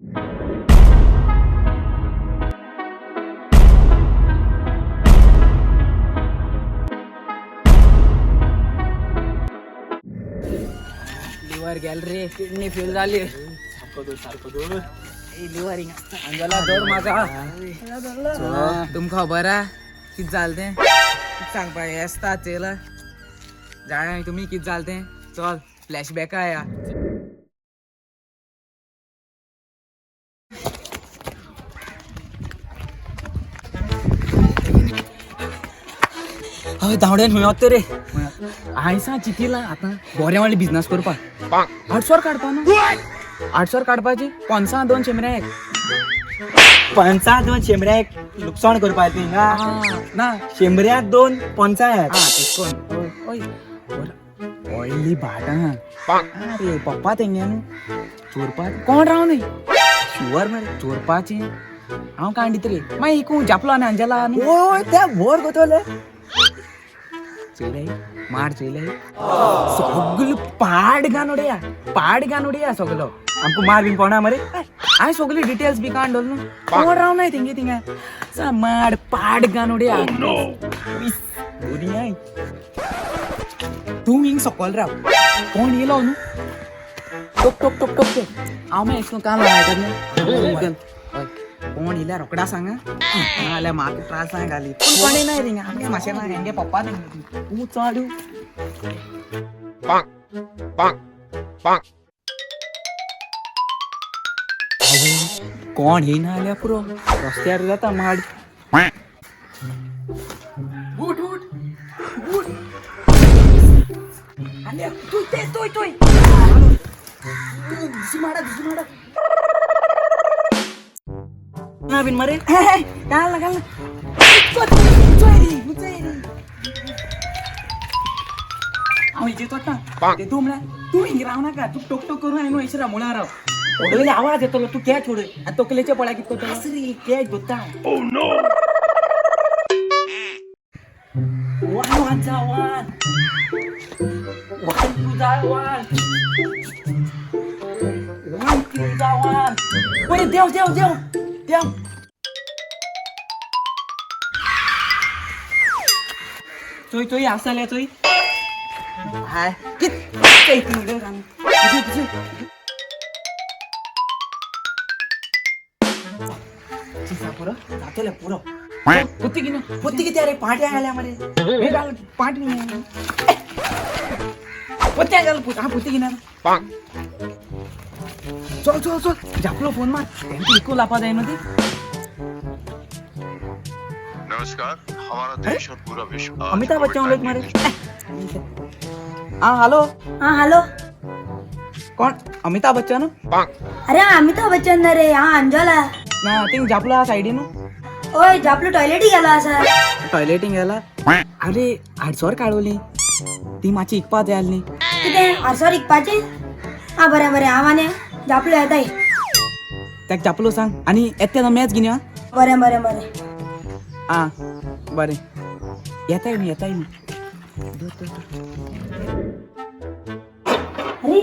Liver गेल रे, kidney fail झाली. सारखो धर, सारखो धर. लिव्हर अंजला धर म्हाका. तुमकां खबर आहा कित जालें तें? कित सांगपा हें आसता चेयला जाणा तुमी कित जालें तें. चल फ्लॅशबॅक आया. हय, धांवड्यान खंय वता रे? हांयसां चितिलां आतां बरें व्हडलें बिजनस करपाक. आठसोर काडपा न्हू, आठसोर काडपाची पंचां दोन शेमऱ्या एक. पंचा दोन शेंबऱ्याक लुकसाण करपा येता हिंगा. ना. शेंबऱ्याक दोन पंचा एक. आं तेश कोन हय व्हडली भाट आहा. आरे पप्पा तेंगे न्हू चोरपाक कोण राव न्ही. शुवर मरे. चोरपाचें हांव कांडीत रे मागीर इकूं जापलो आनी अंजला न्हू. ओय, त्या वर गोतोले. चोयले मार, चोयले सगलो पाड घान उडया, पाड घान उडया सगलो. आमकां मार बीन कोणा मरे. हांवें सगली डिटेल्स बी काण दवरलो न्हू. कोण राव नाय तेंगे थिंगा सा माड पाड घान उडया. बरी I. तूं हिंग सकल राव, कोण येयलो न्हू टोक टोक टोक टोक टोक. हांव मागीर एशें कान लायतात न्हू. हय, कोण येयल्यार रोखडा सांगा, नाजाल्यार म्हाका त्रास जाय घाली. पूण कोण येयनाय थिंगा आमगे मातशें ना हेंगे पप्पा थिंगा. तूं चाडू. कोण येयना जाल्यार पुरो, रस्त्यार जाता माड. उठ उठ उठ. आल्या तूं ते तूं तूं दुसरी माडा, दुसरी माडा. ना बीन मरे. घाल घाल. हांव हेजेर चोडटा ते तूं म्हळ्यार तूं हिंग राव नाका. तूं टोक टोक करून हांवें हयसर मुळां राव. उडयले आवाज येतलो, तूं कॅच उडय. आनी तकलेचे पळय कित करतलो. आस रे, कॅच धरता. वन वन जा वन वन टू जा वन वन टू जा वन. पळय देव देव देव देव. चोय चोय आसा जाल्यार चोय. हाय कित चोय उडय सांग. पुरो. जातले पुरो. पुती कितें? पोती कितें रे, पाट्या घाल्या मरे. हे घाल पाट न्ही पोत्या घाल. हां पोती कितें? चल चल चल, जापलो फोन मार. तेंका इको लावपा जाय न्हू ती. नमस्कार, हमारा देश और पूरा विश्व आज अमिताभ बच्चन उलयत मरे. आं हॅलो. हा हॅलो. कोण अमिताभ बच्चन? अरे हा अमिताभ बच्चन ना रे, हा अंजला. ना थिंग जापलो आहा सायडीन न्हू. ओय, जापलो टॉयलेटी गेलो आसा. टॉयलेटींग गेला. अरे आडसोर काडवली ती मातशी इकपा जाय आसली. कितें आरसो विकपाचे? हा बरें बरें, हांव आनी जापलो येताय. ताका जापलो सांग आनी येता तेन्ना मॅच घेवन यो. बरें बरें बरें. आं बरें, येताय न्हू, येताय न्हू. अरे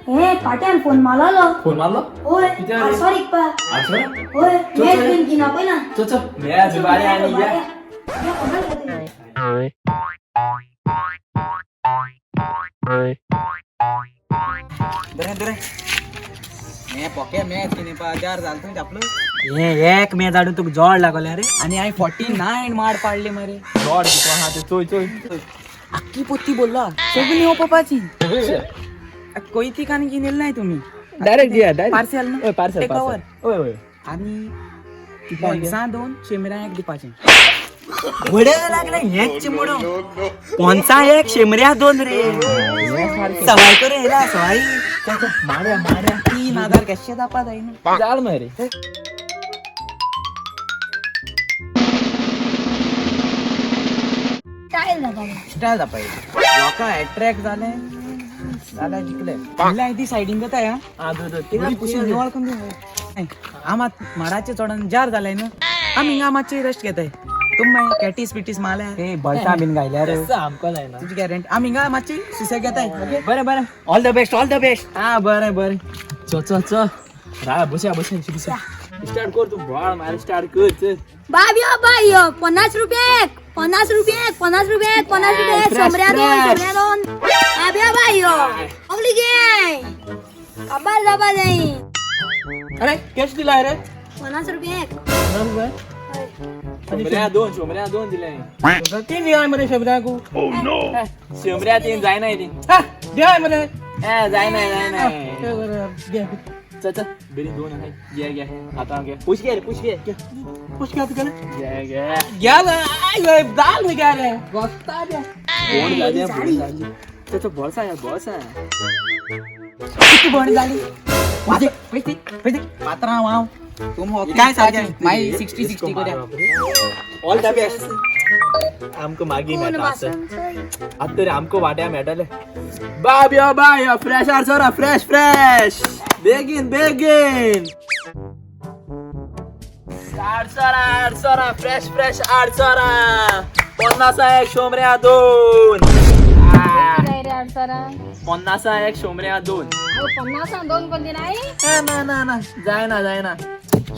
हे पाट्यान फोन मारलो. फोन मारलो? ओय. कितें रे? आरसो विकपा. आसो. ओय, मॅच बीन घेवन पळय ना. चल चल, मॅच बारे आनी या. या, कोणाक घेतली? बरें बरें, हे पोके मॅच कितें हजार जालें तुवें जापलो. हे एक मॅच हाडून तुका जोड लागोले रे. आनी हांवें 49 माड पाडली मरे. जोड कितो आहा ते चोय चोय. आख्खी पोती बोललो सगळी हो पप्पाची. कोयती कान घेवन येयले नाय तुमी? डायरेक्ट दिया, डायरेक्ट. पार्सल न्हू? ओय पार्सल. Take over. Parcel, ओय ओय. आनी पंचां दोन शेमऱ्यां एक दिवपाचें. वडे लागले हेच चिमडो. पोंचा एक शेमऱ्या दोन रे. सवाय करे येला सवाई. मार्या मार्या. 3000 कशें जावपा जाय न्हू. जाल मरे. स्टायल जाता. स्टायल जावपा जाय. लोकां एट्रॅक्ट जालें जाल्यार जिखले. इल्लें ती सायडीन जाता हा. हा दो दो. बरी कुशीन निवळ करून दी. हांव मात माडाचे चोडून जार जालें न्हू, आमी हिंगा मातशी रेस्ट घेताय. तुम मागीर कॅटीस बिटीस मारल्या. ए बलता बीन घायल्या रे. आमकां जायना. तुजी गॅरंटी. आमी हिंगा मातशी सुसेग घेताय. ओके. बरें बरें, all the best, all the best. हा बरें बरें, चो चो चो. रा बसया बसया बसया स्टार्ट कर तू बोळ मार स्टार्ट कर चल. बाब यो बाय यो 50 रुपया एक 50 रुपया एक 50 रुपया एक 50 रुपया एक Fresh, शंभऱ्या दोन fresh. शंभऱ्या दोन बाब यो बाय यो अवली गे काबार जाबा जाई. अरे कॅश दिला रे. 50 रुपया एक. शंभऱ्या दोन शंभऱ्या दोन दिले. तीन दिया मरे शंभराकू. शंभऱ्या तीन जायना ती. द्या मरे. ए जायना जायना. चल चल बेरी दोन आहे घे घे आता घे पुश घे रे पुश घे. पुश घ्या तुका. घे घे. घ्या दाल घ्या रे बसता द्या. बोंड झाली बोंड झाली. चल चल बळसा या बळसा. किती बोंड झाली? पैसे पैसे पात्रांव हांव तुम काय सारखें? मागीर 60 60 करूया. All the best. आमकां मागीर कोण मेळटा आसत. वासन आतां तरी आमकां वाट्या मेळटले. बाब यो बाय यो फ्रेश आडसोरा फ्रेश फ्रेश बेगीन बेगीन आडसोरा आडसोरा फ्रेश फ्रेश आडसोरा 50 एक शोमऱ्या दोन. काय रे आडसरा? 50 एक शोमऱ्या दोन. 50 दोन कोणती नाही. ना ना ना जायना जायना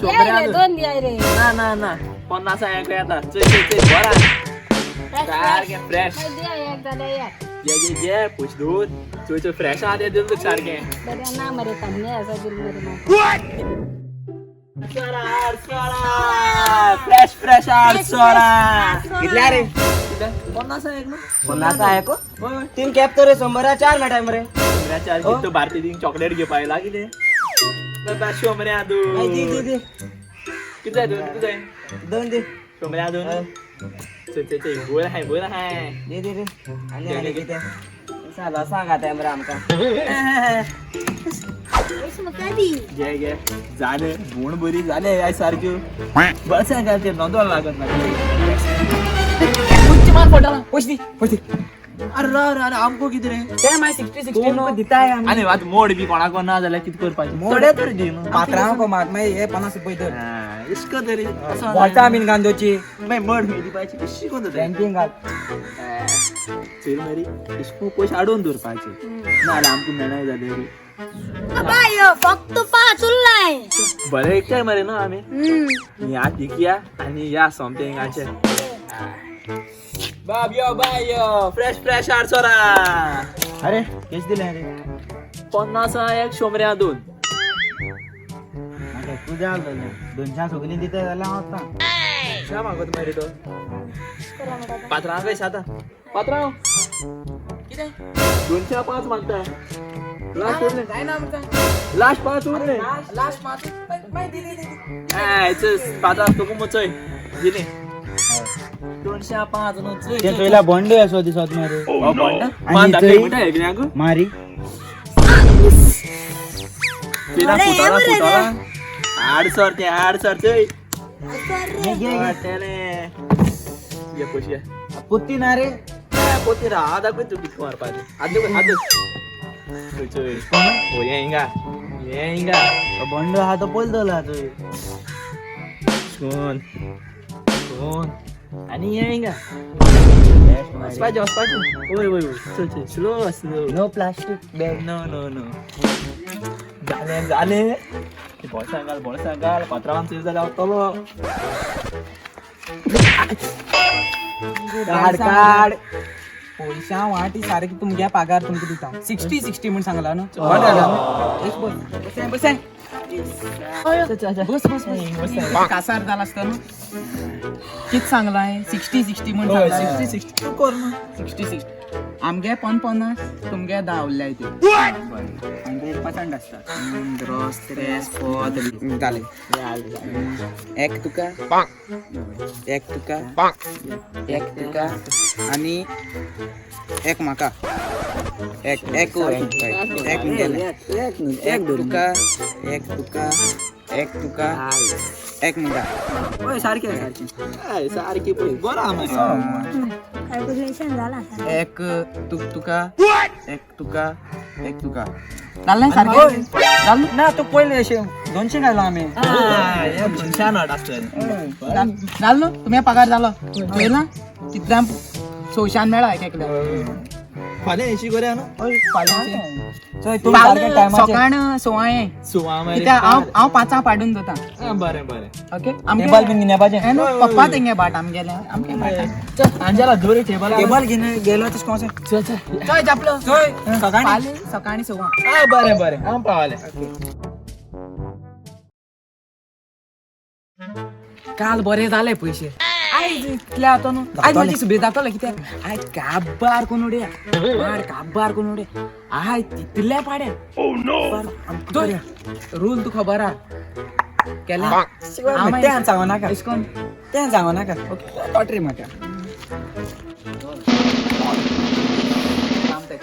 शोमऱ्या रे दोन. दोन दिया रे. ना ना ना 50 एक येता. चल चल चल बरा सारकें फ्रेश. दिया एक जाल्यार एक. घे घे घे पयशे दवर. चोय चोय फ्रेश आहा तें दिवन तुका सारकें. बरें ना मरे तान्ने आसा दिल मरे म्हाका. फ्रेश फ्रेश आडसोरा. कितल्या रे? 50 एक न्हू. 50 आहे को तीन कॅप तर रे शंभरा चार मेळटा मरे. शंबरा चार कितें भारती थिंग चॉकलेट घेवपा येयला कितें बाबा शंबरा दोन. दी दी दी. कितें जाय तुका कितें जाय? दोन दी. शंबरा दोन. चल चल चल बरें आहाय बरें आहाय. दी दी दी. आनी आनी कितें साला सांगा मरे आमकां. म्हाका दी. घे घे जालें बोण बरी जालें ह्या सारक्यो बरें घाल तें नदर लागत ना. उच्च मार फोटो पैसे दी पैसे दी. अरे अरे अरे आमकां कितें रे? ते मागीर 60 60 न्हू. दिताय आमी. आनी आतां मोड बी कोणाक ना जाल्यार कितें करपाचें? थोडे तरी दी न्हू. पात्रांव को म्हाका मागीर हे 50 रुपये धर. इश्क तरी बोटां बीन गांदोची. मागीर मड मेली पाहिजे कशी कोण जाता. बँकींग घाल. चोय मरे इश्क पयशे हाडून दवरपाचे ना जाल्यार आमकां मेळना जालें रे. बाय यो फक्त 5 उरलाय. बरें एकठांय मरे न्हू आमी ह्या दिकया आनी ह्या सोमतें हिंगाचे. बाब यो बाय यो फ्रेश फ्रेश आडसोरा. अरे केश दिले रे? 50 एक शंबऱ्या दोन. म्हाका तुज्या दोनशा सगळीं दिता जाल्यार हांव वता. शा मागोता मरे तो पात्रांव कशें आतां पात्रांव कितें? 205 मागता. लास्ट उरले. जायना आमकां. लास्ट 5 उरले. लास्ट मात मागीर दी दी दी. पात्रांव तुका मुचय दिले 205 न्हू. चोय ते चोयला बोंडे असो दिसत मरे. मान दाखय म्हणटा हेगल्यांक. मारी. चोयला अरे, फुटोला बरें रे. फुटोला आडसर ते आडसर चोय. अरे वाटेले घे पयशे. पोती ना रे. पोती रा हात दाखय तूं कितको मारपाचें. हात दाखय हात दाखय. चोय चोय ओ हें हिंगा हें हिंगा. बोंडो आहा तो पयलो दवरला तुवें. दोन दोन आनी हें हिंगा वचपाचें वचपाचें. वय वय वय चल चल slow slow. No plastic bag. No no no जालें जालें बोळसां घाल बोळसां घाल पात्रावान चोय जाल्यार वतलो. काड काड. पयशा वाटी सारकी तुमगे पगार तुमकां दिता. 60 60 म्हूण सांगला न्हू. बरें जालें न्हू. बस बस बस बस बस बस कासार जाला आसता न्हू. कितें सांगलां हांवें? 60 60 म्हूण हय सांगलां. 60 60 तूं कर न्हू. 60 60 आमगे 55 तुमगे 10 उरल्याय ते. 100% आसता. दोस त्रेस फोर जालें. एक तुका एक तुका एक तुका आनी एक म्हाका. एक एक एक गेलें. एक तुका एक तुका एक तुका एक म्हाका. हय सारकें सारकें हय सारकें पळय बरो आहा मरे. कॅल्क्युलेशन जाला. एक तुका एक तुका एक तुका जालें सारकें जालें. ना तू पयले अशें 200 घायलो आमी. 200 नोट आसतलें. जालो न्हू तुमगे पगार जालो. चोयला कितल्या 600 मेळ्ळा एक एकल्याक. फाल्यां येशी करूया न्हू. सकाळ 6 कित्याक हांव हांव 5 पाडून जाता. बरें बरें. ओके. टेबल बीन घेवपाचें. पप्पा तेंगे बाट आमगेले आमगे बाट. अंजाला दोरे टेबल टेबल घेवन गेलो तशें कोण. चल चल चल जापलो. सकाळी सकाळी 6. बरें बरें हांव पावलें. काल बरे जाले पयशे. आयज इतले आतां न्हू आयज म्हाजी सुबेज जातलो कित्याक आयज काबार कोण उडया मार काबार कोण उडया आयज तितले पाड्या. रूल तू खबर आहा केलें तें सांगो नाका. एशकोन तें सांगो नाका. ओके म्हाका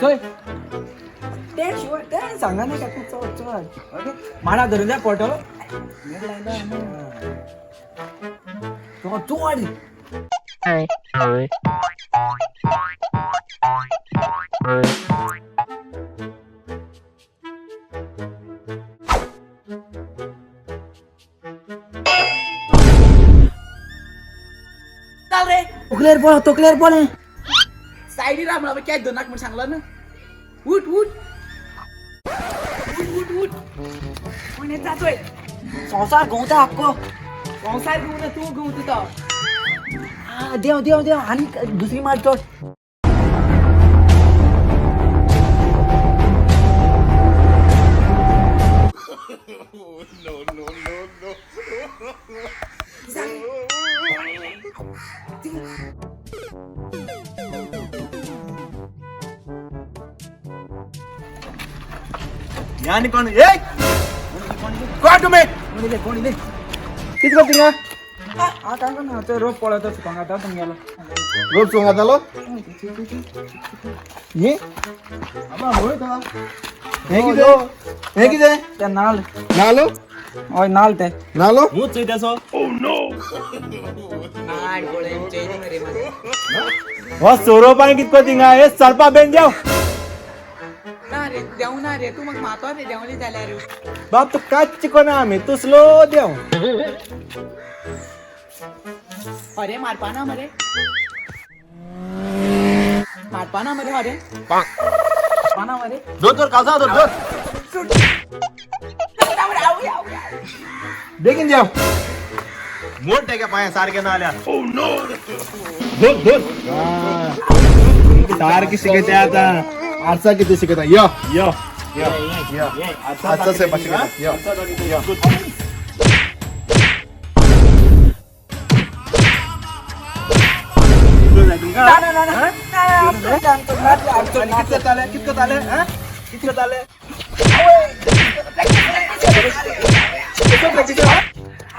चोय तें शिवाय तें सांगा नाका. तूं चल चल. ओके माडा धरून जाय पडटलो. चोड तोकलेर पळ तोकलेर पळ. सायडी राव म्हणा काय दोनाक म्हण सांगलो ना. उठ उठ उठ उठ उठ. कोण येता चोय. संवसार घुंवता आख्खो. संवसार घुंवना तूं घुंवता तो. देव देव देव. आनी दुसरी मार चोड. यानी कोण ए कोण तुम्ही कोण इले कित करता? हांव काय करना ते रोप पळयता सुकोंक घाता तुमगेलो. रोप सुकोंक घातालो हे हे कितें हे कितें? ते नाल. नालो? हय नाल ते. नालो? मूच चोयता सो. हो सोरोपान कित करता थिंगा? हे सरपा बेन देव. ना रे देव ना रे तूं म्हाका मातो रे देंवली जाल्यार. बाब तूं कांयच कोना आमी तूं स्लो देव. अरे मारपा ना मरे मारपा ना मरे. अरे मारपा ना मरे. दोन दोन कालसा दोन दोन. बेगीन देव. मोड टेके पांय सारके ना आल्या. दोन दोन सारके शिकयता आतां. आरसा कितें शिकयता? यो यो यो यो आरसा सेपा शिकयता. यो यो. ना ना ना कितको जालें कितको जालें कितको जालें?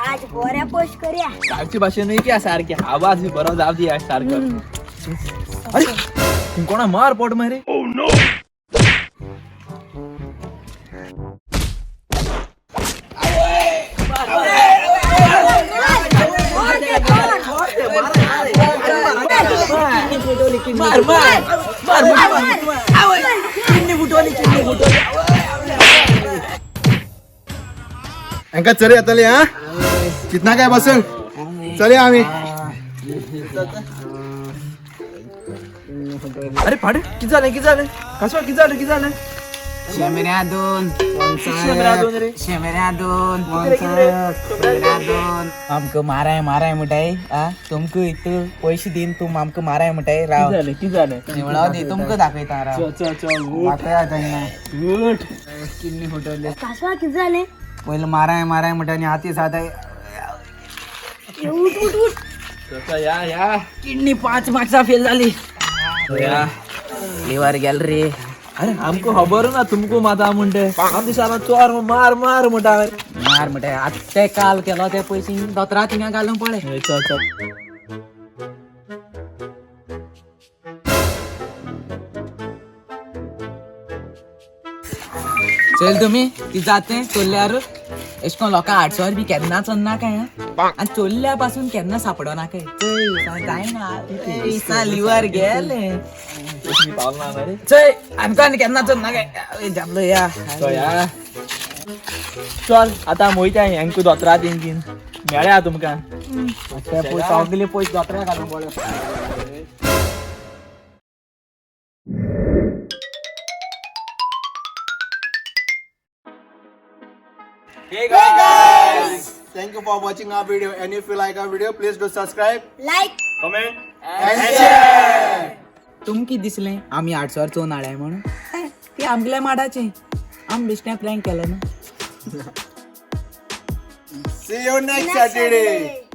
आज बऱ्या पोस्ट करूया. कालचे भाशेन न्हय की सारकें आवाज बी बरो जाव दी सारको. अरे तूं कोणा मार पोट मरे. मार मार मार मार. किडनी फुटवली किडनी फुटवली. हांकां चरी येतली हा चितना काय बसून चलया आमी. अरे पाडे कित जालें कित जालें कसो कित जालें कित जालें? शेमऱ्या दोन शेमऱ्या दोन रे. शेमऱ्या दोन शेमऱ्या दोन. आमकां माराय माराय म्हणटाय आ तुमकां इतू पयशे दिन तूं आमकां माराय म्हणटाय. राव कित जालें कित जालें? निवळाव दी तुमकां दाखयता राव. चल चल चल उठ उठ. किडनी फुटवली. कासवा कित जालें? पयलीं माराय माराय म्हणटा आनी हाती सादाय. उठ उठ उठ. चल या या. किडनी 5 मार्क्सा फेल जाली. या लिवर गेल रे. अरे आमकां खबर ना तुमकां माता म्हणटे आम दिसाना चोर मार मार म्हणटा. मार म्हणटा आतां ते काल केलो ते पयशे दोतरा थिंगा घालून पळय. चल चल. चल तुमी ती जाते चोरल्यार एश कोन लोकां आडसर बी केन्ना चन्ना काय आनी चोरल्या पासून केन्ना सापडना काय. चोय जायना लिवर गेले. चोय आमकां आनी केन्ना चन्ना काय जापलो या. चल आतां वयता हेंकां दोतरा तेंकीन मेळ्या तुमकां. सगळे पयशे दोतरा घालून पळय. Hey guys. Thank you for watching our video, and if you like our video, please do subscribe like comment and share. तुमकी दिसलें आमी आडसर चोवन हाडल्याय म्हणून ती आमगेल्या माडाचें आमी बेश्टें प्रँक केलो न्हू. See you next Saturday.